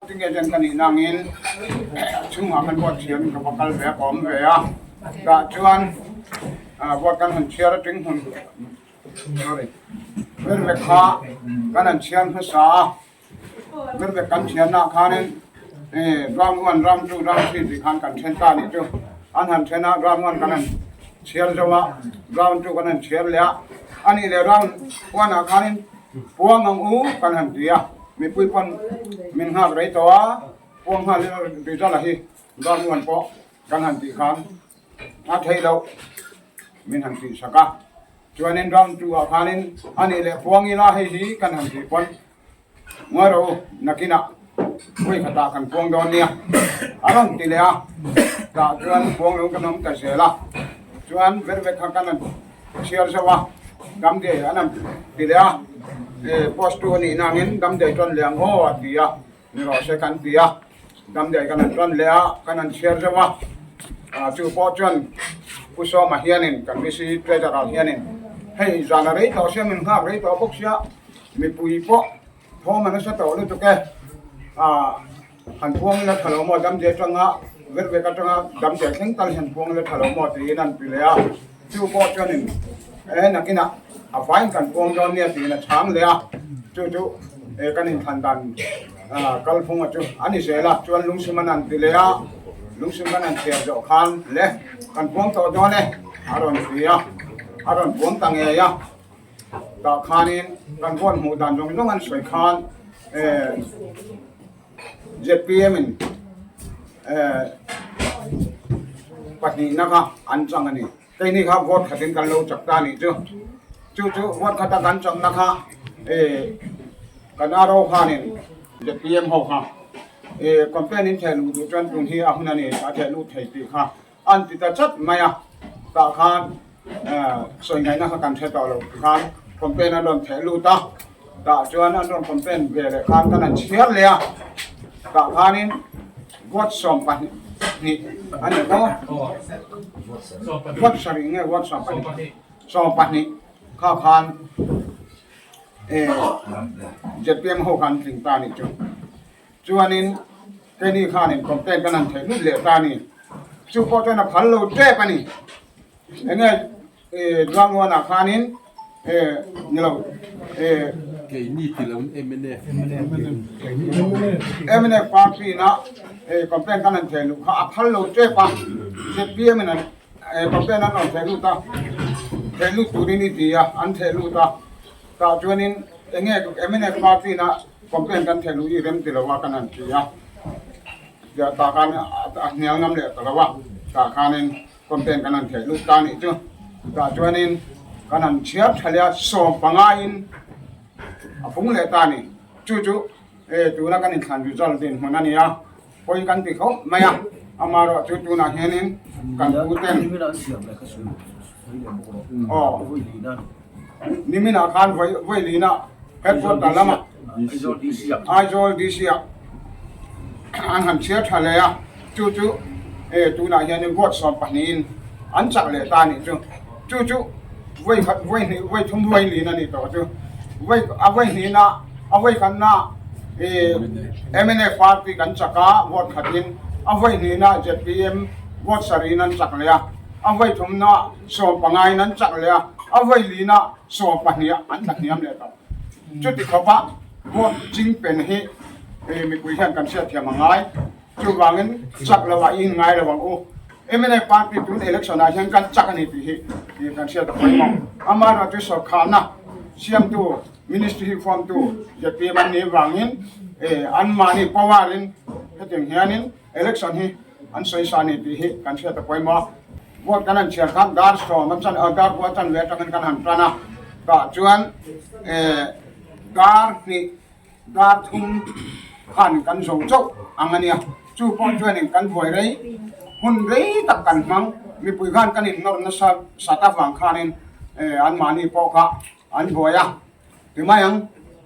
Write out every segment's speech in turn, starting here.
Voting agent ka nih nangin chhungah khan vote chhiar in ka va kal ve a, ka awm ve a. Tah chuan vote kan han chhiar a tling hmun sorry ber vek kha kan han chhiar hmasa a. Ber vek kan chhiarnaah khanin round one, round two, round three tih khan kan then ta a nih chu. An han then a, round one kan han chhiar zo a, round two kan han chhiar leh a. A nih leh round one ah khanin puang ang u kan han ti a. Mipui pawn min nghak rei tawh a, puang nghal ila result a hi round one pawh kan han tih khan a theih loh min han tih sak a. Chuanin round two ah khanin a nih leh puang ila hei hi kan han tih pawn Ngawi rawh u, nakinah vawi khatah kan puang dawn nia a rawn ti leh a, tah chuan puang lo kan awm ta zel a, chuan ver vek kha kan han chhiar zauh a, Damdei an han ti leh a, post tu a nih nangin Damdei chuan leh ang aw a ti a, ni rawh se kan ti a, Damdei kan han chuan leh a, kan han chhiar zauh a, chu pawh chuan Pu Sawma hianin kan VC Treasurer hianin hei zan a rei tawh sia min nghak rei tawh bawk sia, Mipui pawh thawm a nasa tawh lutuk e. Aaa han phuang ila tha lo maw damte atanga vervek atanga damte thleng tal hian phuang ila tha lo maw tiin an ti leh a. Chu pawh chuanin e nakinah a vaiin kan phuang dawn nia tiin a chhang leh a. Chu chu e kan inthlan dan kalphunga chu a ni zel a. Chuan lungsim an han ti leh a, lungsim an han chhiar zawh khan le kan phuang tawh dawn e a rawn ti a, a rawn phuang ta ngei a. Tah khanin kan vote hmuh dan zawng zawng an sawi khan zpm in pahnihna kha an chang a ni. Keini kha vote khatin kan lo chak ta a nih chu. Chu chu vote khata kan chakna kha kan RO khanin zpm ho kha campaign in theh luh duh chuan tun hi a hun a ni a theh luh thei tih kha An ti ta chat mai a, tah khan sawi ngaihna kha kan hre tawh lo ti khan complaint an rawn theh lut a, tah chuan an rawn complaint ve leh khan kan han chhiar leh a, tah khanin vote 12 a ni maw? Vote sarih nge vote 12? 12 kha khan zpm ho khan tling ta a nih chu. Chuanin keini khanin complaint kan han theih lut leh ta a ni. Chu pawh chuan a phal lo tep a ni. Enge Duanguanah khanin ni lo. Keini ti lo mnf. Mnf party ina complaint kan han theih luh kha a phal lo tep a. Zpm in an complaint an rawn theih lut a, theih lut turin i ti a, an theih lut a. Tah chuanin enge mnf party ina Complaint kan theh luh i rem ti lo a kan han ti a, tiah tah khan a hnial ngam leh ta lo a, tah khanin complaint kan han theh lut ta nih chu. Tah chuanin kan han chhiar tha leh a, 15 in a pung leh ta a ni. Chu chu e tuna kan inthlan result dinhmun a ni a, pawi kan ti khawp mai a, amaherawhchu tunah hianin kan pu ten aw. Niminah khan Vawilinah headquarter lamah Aizawl DC ah an han chhiar tha leh a, chu chu tunah hianin vote 12 in an chak leh ta a nih chu. Chu chu vawi khat, vawi hnih, vawi thum, vawi lin a nih tawh chu. Vawi a vawi hnihna a vawi khatna mnf party kan chak a vote khatin a vawi hnihna zpm vote 7 in an chak leh a, a vawi thumna 15 in an chak leh a, a vawi lina 12 an tla hniam leh tawh. Chuti khawpa vote ching pen hi mipui hian kan hriatthiam a ngai. Chuvangin chak lo ah i in ngai lo ang u. Mnf party tun election ah hian kan chak a ni tih hi kan hriat a pawimawh. Amaherawhchu sorkharna siamtu ministry hi form tu zpm an nih vangin anmahni power in hetiang hianin election hi an sawi sa a ni tih hi kan hriat a pawimawh a. Vote kan han chhiar khan dar sawm a chan dar kua chan ve atangin kan han tan a, tah chuan dar hnih dar thum khan kan zo chauh ang a nia. Chu pawh chuanin kan buai rei hun rei tak kan hmang, mipui khan kan innawr nasa sat avang khanin anmahni pawh kha an buai a. Ti mai ang,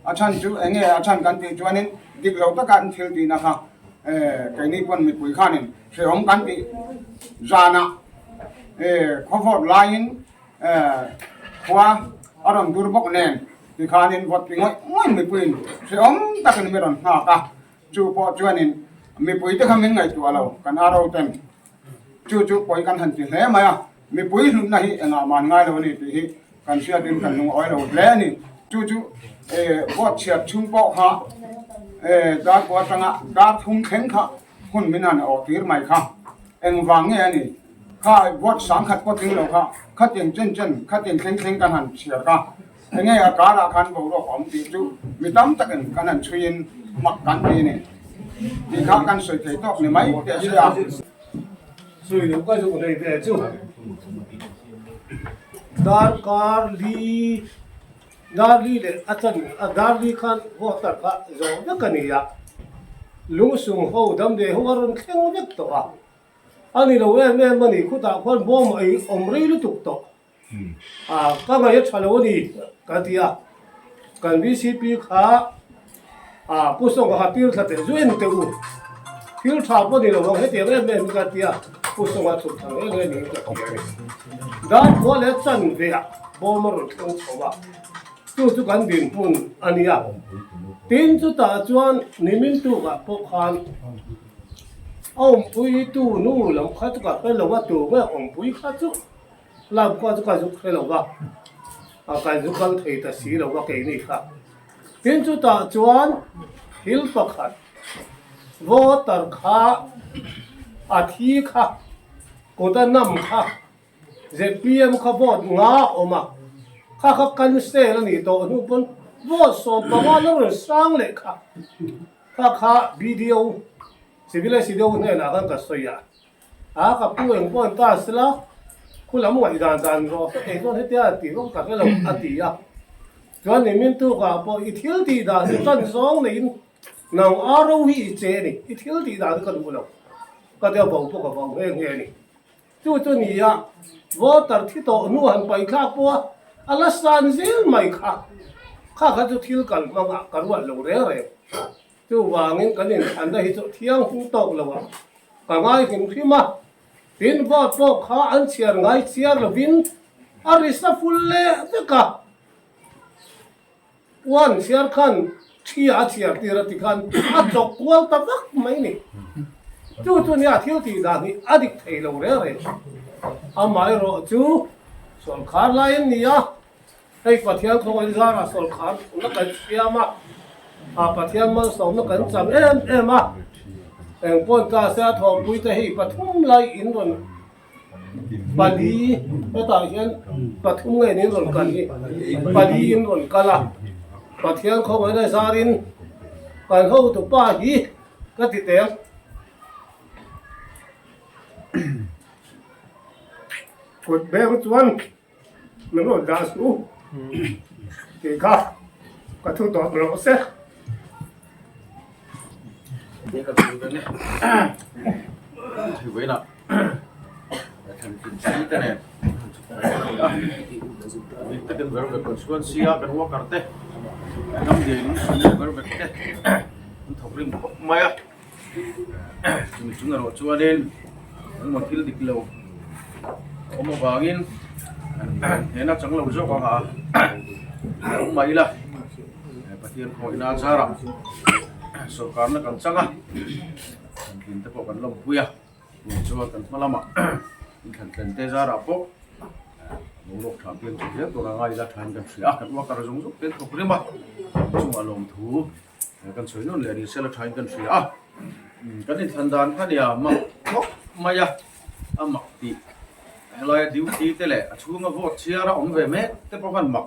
a chhan chu eng nge a chhan kan tih chuanin dik lo taka an thil tihna kha keini pawn mipui khanin hrehawm kan tih zanah khawvawt laiin khua a rawn dur bawk nen tikhanin vawt ti ngawih ngawih mipuiin hrehawm takin mi rawn nghak a. Chu pawh chuanin mipuite kha min ngaihtuah lo, kan RO ten chu chu pawi kan han ti hle mai a, mipui hlutna hi engah man ngai lo a ni tih hi kan hriatin kan lungawi lo hle a ni. Chu chu vote chhiat chhung pawh kha dar kua atanga dar thum thleng kha hun min han awh tir mai kha engvang nge a ni? Kha vote sangkhat pawh tling lo kha khatiang chen chen khatiang thleng thleng kan han chhiar kha. Enge a karah khan boruak a awm tih chu mi tam takin kan han chhuiin mak kan ti a ni tih kha kan sawi thei tawk ni mai teh se a. Sawi loh ka zuk nei ve chu darkar li dar li leh a chan a dar li khan water kha zawh vek a ni a, lungsung ho damdawi ho a rawn thleng vek tawh a, a ni lo em em a ni khutah khuan bawm ei awm rei lutuk tawh. A ka ngaih a tha lo a ni ka ti a, kan VCP kha a Pu Sawng a tir thla teh zu en teh u, thil tha pawh ni lo ang hetiang em em hi ka ti a, Pu Sawng a chhuk thang em em in ka ti a ni. Dan khua leh chan ve ah bawm a rawn thleng chho a, chu chu kan dinhmun a nia. Tin chutah chuan nimin tukah pawh khan a awmpui tu nu lam kha chu ka hre lo a, tu nge awmpui kha chu. Lam kua chu ka zuk hre lo va, a kan zu kal thei ta si lo va keini kha. Tin chutah chuan thil pakhat voter kha a thi kha kut a nam kha zpm kha vote nga a awm a, kha kha cancel a nih tawh hnu pawn vote 15 la rawn sang leh kha, kha kha BDO civil SDO hnenah khan ka sawi a. A ka pu eng pawh an ta sela, khu lam ngaih dan dan rawh ka kei chuan hetia a tih vak tak elo a ti a. Chuan nimin tukah pawh i thil tih dan hi tan zawng neiin nang a ro hi i che a ni, i thil tih dan hi ka duh lo, ka tia vo pawh ka vo nghe nghe a ni. Chu chu ni a, voter thi tawh hnu han paih thlak pawh a, a la san zel mai kha, kha kha chu thil kal hmangah ka ruat lo reng reng. Chuvangin kan inthlanna hi chu thianghlim tawk lo ah ka ngai hrim hrim a, tin vote pawh kha an chhiar ngai chiar lovin a risa ful leh vek a, uan chhiar khan thi a chhiar tir a ti khan a chawk kual ta vak mai ni. Chu chu nia thil tih dan hi a dik thei lo reng reng. Amaherawh chu sawrkhar lai an ni a. Hei Pathian khawngaih zarah sawrkhar na kan siam a, a Pathian malsawmna kan chang em em a, engpawn ta se a thawhpui te hei pathum lai in rawn pali hetah hian pathum ngei in rawn kal hi pali in rawn kal a, Pathian khawngaihna zarin kan hotupa hi ka ti teng. Kut beng chuan. Min rawn dah suh u tih kha ka thu tawp rawh se. Awm avangin hnena chang lo zawk anga awm mai ila Pathian khawihna a zarah sawrkarna kan chang a thlantlin te pawh kan lawmpui a chuan kan hma lamah inthlanthlen te zarah pawh boruak tha piang tha zel tur a ngai ila thain kan hria a kan worker zawng zawng te an thawk rem a chungah lawmthu. Kan sawi nawn leh ni sela thain kan hria a, kan inthlan dan kha nia mak khawp mai a, a mak tih helaia duty te leh a chhunga vote chhiar a awm ve mek te pawh khan mak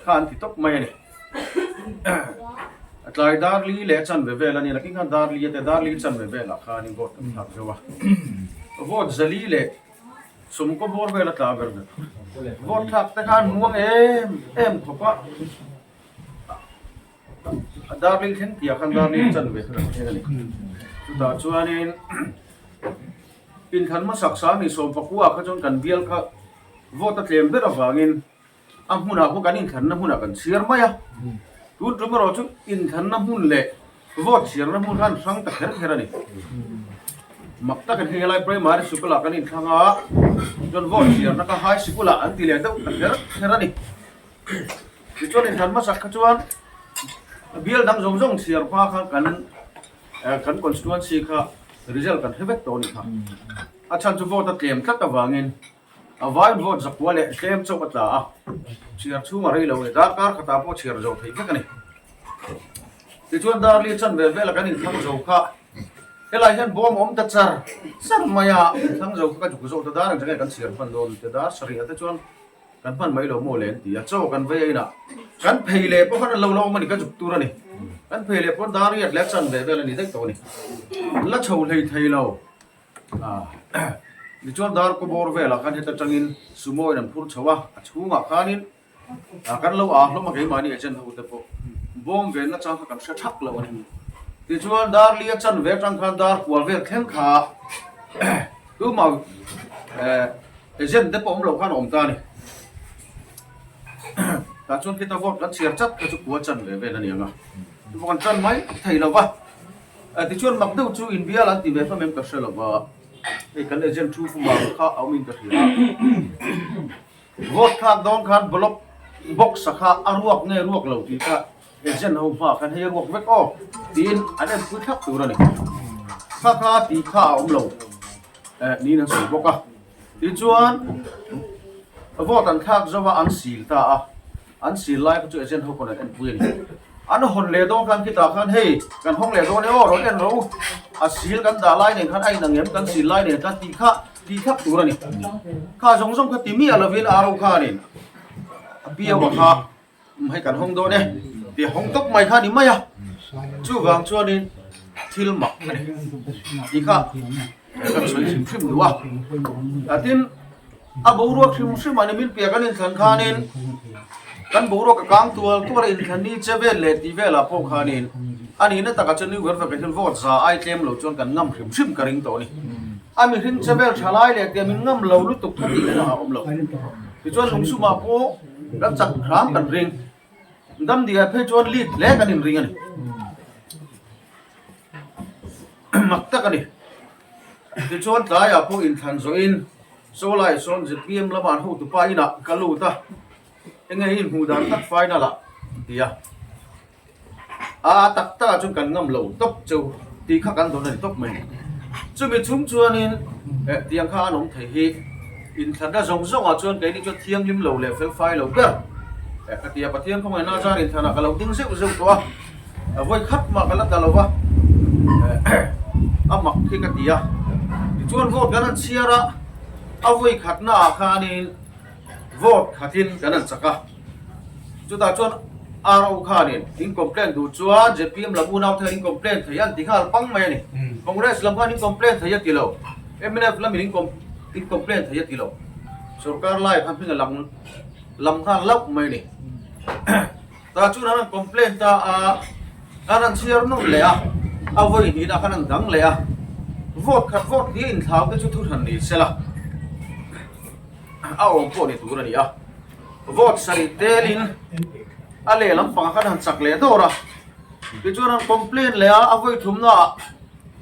kha an ti tawp mai a ni. A tlai dar li leh chan ve vel a ni, nakin khan dar li a te dar li chan ve velah khanin vote kan thlak zeuh a, vote zali leh sawmkaw bawr vel a tla ber vek, vote thlak te khan muang em em khawp a. A darling thleng tih ah khan darling chan ve kha kan thleng a ni. Chutah chuanin inthlan hmasak sang ni sawmpakua kha chuan kan bial kha vote a tlem ber avangin a hmunah pawh kan inthlanna hmunah kan chhiar mai a. Tun tum erawh chu inthlanna hmun leh vote chhiarna hmun kha an hrang ta kher kher a ni. Mak takin hei helai primary sikul ah kan inthlang a, chuan vote chhiarna kha high sikul ah an ti leh deuh ta kher kher a ni. Tichuan inthlan hmasak kha chuan bial dang zawng zawng chhiar hma kha kan. Kan constituency kha result kan hre vek tawh a nih kha. A chhan chu vote a tlem tlat avangin a vaiin vote zakua leh tlem chauh a tla a, chhiar chhung a rei lo e, darkar khatah pawh chhiar zo thei vek a ni. Tichuan Darli chan vel vela kan inthlang zo kha helai hian bawm a awm ta char char mai a, inthlang zo kha ka zuk zawh ta dar ang changel kan chhiar hman dawn te dar sarih ah te chuan kan hman mai lo maw le an ti a, chaw kan vei a inah kan phei leh pawh khan an lo la awm a ni, ka zuk tur a ni, kan phei leh pawh dar riat leh a chan ve vel a ni daih tawh a ni, la chho hlei thei lo tichuan dar kaw bawr velah khan heta tangin sumo in an phur chho a, a chhungah khanin Kan lo aa hlawm a keimahni agent ho te pawh bawm ve nachang kha kan hre thak lo a ni. Tichuan Darli a chan ve atang khan dar kual vel thleng kha tumah agent te pawh awm lo khan a awm ta a ni. Tah chuan khita vote kan chhiar chat kha chu kua chan ve vel a ni ang a, chuvang kan chan mai thei lo va. Tichuan mak deuh chu inbial an ti ve fam em ka hre lo va, hei kan agent thu fumah kha a awmin ka hria a. Vote thlak dawn khan ballot box a kha a ruak nge ruak lo tih kha agent ho hma khan hei a ruak vek aw tiin an enpui thlak tur a ni. Kha kha tih kha a awm lo eh niin an sawi bawk a. Tichuan vote an thlak zo a an sil ta a, an sil lai kha chu agent ho pawn an enpui a ni. An hawn leh dawn khan khitah khan hei kan hawng leh dawn e aw rawn en rawh u, a sil kan dah lai nen khan a inang em kan sil lai nen khan tih kha Tih thlap tur a ni. Kha zawng zawng kha ti miah lovin aro khanin a piau a kha hei kan hawng dawn e tih a hawng tawp mai kha a ni mai a. Chuvang chuanin thil mak a ni tih kha kan sawi hrim hrim duh a. Tin, a boruak hrim hrim a ni min piah kan inthlan khanin kan boruak a kang tual tual a inthlan ni che vel leh tih velah pawh khanin a nihna takah chuan New Vervek-ah hian vote za ai tlem lo chuan kan ngam hrim hrim ka ring tawh a ni. A mihring che vel tha lai leh tia min ngam lo lutuk kha tih na a awm lo. Tichuan lungsumah pawh kan chak hram kan ring. Damdiah phei chuan lead hle kan inring a ni. Mak tak a ni. Tichuan tlaiah pawh inthlan zawhin Sawlai sawn zpm lamah an hotupa inah ka lut a, enge hi inhmuh dan tak final ah ti a. A tak tak ah chuan kan ngam lo tawp cheu tih kha kan dawn a ni tawp mai. Chumi chung chuanin eh tiang kha an awm thei hi inthlanna zawng zawng ah chuan keini chuan thianghlim lo leh felfai lo ber eh ka ti a, Pathian khawngaihna a zar inthlanah ka lo ding zeuh zeuh tawh a, vawi khat mah ka la ta lo va eh a mak khi ka ti a. Tichuan vote kan han chhiar a, a vawi khatna ah khanin vote khatin kan han chak a. Chutah chuan RO khanin in complaint duh chuan zpm lam unau te in complaint thei an ti nghal pang mai a ni. Congress lam khan in complaint thei a ti lo, mnf lamin in in complaint thei a ti lo. Sorkar lai khan hming a lang lam nghal lauh mai a ni. Tah chuan an han complaint ta a, an han chhiar nawm leh a, a vawi hnihna khan an dang leh a, vote khat vote hnih inthlau te chu thuhran ni sela a awm pawh ni tur a ni a. Vote sarih telin a lehlam pangah khan han chak leh dawr a, tichuan an complain leh a, a vawi thumna ah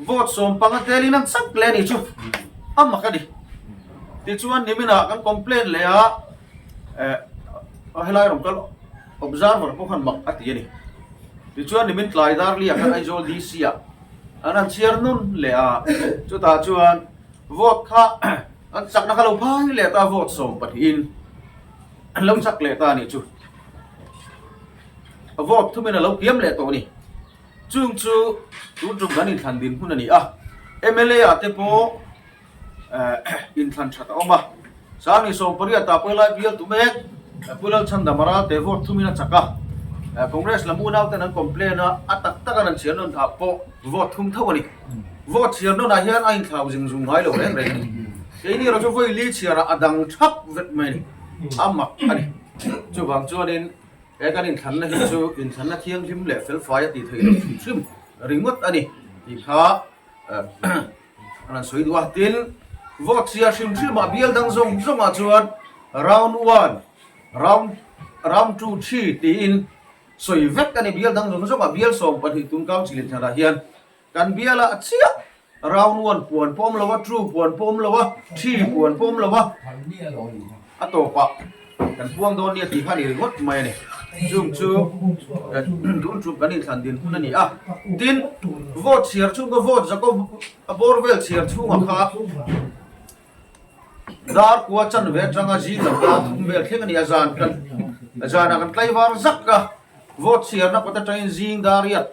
vote sawm panga telin an chak leh a ni chu a mak a ni. Tichuan niminah kan complain leh a, eh helai rawn kal observer pawh khan mak a ti a ni. Tichuan nimin tlai Darli-ah khan Aizawl DC ah an han chhiar nun leh a, chutah chuan vote kha An chakna kha lo phai leh ta vote 12 in an lo chak leh ta a nih chu. Vote thumin a lo kiam leh tawh a ni. Chung chu tun tum kan inthlan din hun a ni a. MLA ah te pawh inthlan that a awm a. Sangni 18 ah pawh lai bial tu mek Pu Lalchhandam Ralte vote thumin a chak a. Congress lam unau ten an complain a, a tak tak an an chhiar nawn ah pawh vote thum tho a ni. Vote chhiar nawnah hian a inthlau zing zung ngai lo reng reng a ni. Keini erawh chu vawi li chhiarah a dang thap vek mai a ni. A mak a ni. Chuvang chuanin he kan inthlanna hi chu inthlanna thianghlim leh felfai a tih theih loh hrim hrim ringawt a ni tih kha an han sawi duh a. Tin, vote chhiar hrim hrimah bial dang zawng zawngah chuan round one, round round two, three tiin sawi vek a ni. Bial dang zawng zawngah bial 12 tun council inthlanah hian Kan bial ah chiah round one puan pawm lo a, two puan pawm lo a, three puan pawm lo a, a tawpah kan puang dawn nia tih kha a ni ringawt mai a ni. Chung chu tun tum kan inthlan din hun a ni a. Tin, vote chhiar chhung ka vote Jacob a bawr vel chhiar chhungah kha dar kua chanve atanga zing lam dar thum vel thleng a ni a, zan kan zanah kan tlaivar zak a, vote chhiarna kawt atangin zing dar riat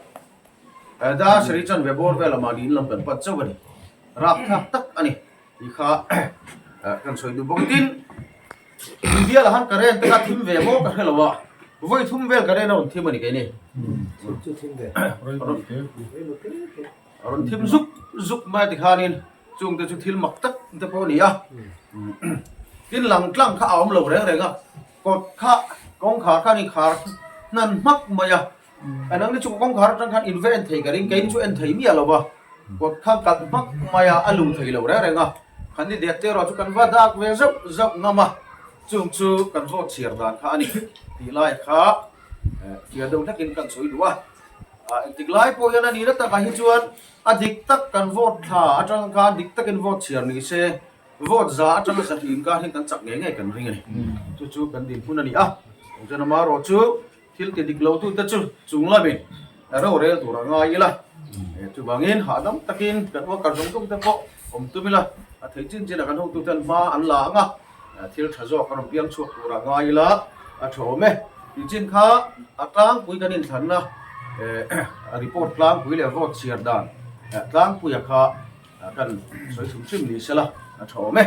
dar sarih chanve bawr vel lamah niin lam kan pan chauh a ni. Rapthlak tak a ni tih kha kan sawi duh bawk a. Tin, India lah khan current te kha thim ve maw ka hre lo a, vawi thum vel current a rawn thim a ni keini. A rawn thim zuk zuk mai tikhanin chung te chu thil mak tak te pawh a ni a. Tin lang tlang kha a awm lo reng reng a, kawt kha kawngkhar khan inkhar hnan hmak mai a. A nangni chu kawngkhar atang khan in va en thei ka ring, keini chu en thei miah lo va, kawt kha kalh hmak mai a, a luh thei lo reng reng a. Kan ni det te erawh chu kan va dak ve zauh zauh ngam a, chung chu kan vote chhiar dan kha a ni tih lai kha fiah deuh hlekin kan sawi duh a. Engtik lai pawh hian a nihna takah hi chuan a dik tak kan vote thla atang khan dik takin vote chhiar ni se, vote za atanga zahnih inkar hian kan chak ngei ngei kan ring a ni. Chu chu kan dinhmun a ni a, engtin amaherawh chu thil ti dik lo tute chu chung lamin rorel tur a ngai ila, chuvangin hahdam takin kan worker zawng zawng te pawh awm tum ila, a theih chin chinah kan hotute an hma an la ang a, thil tha zawk a rawn piang chhuak tur a ngai ila a tha awm e. Tichin kha a tlangpui kan inthlanna report tlangpui leh vote chhiar dan tlangpuia kha kan sawi chhum hrim ni sela a tha awm e.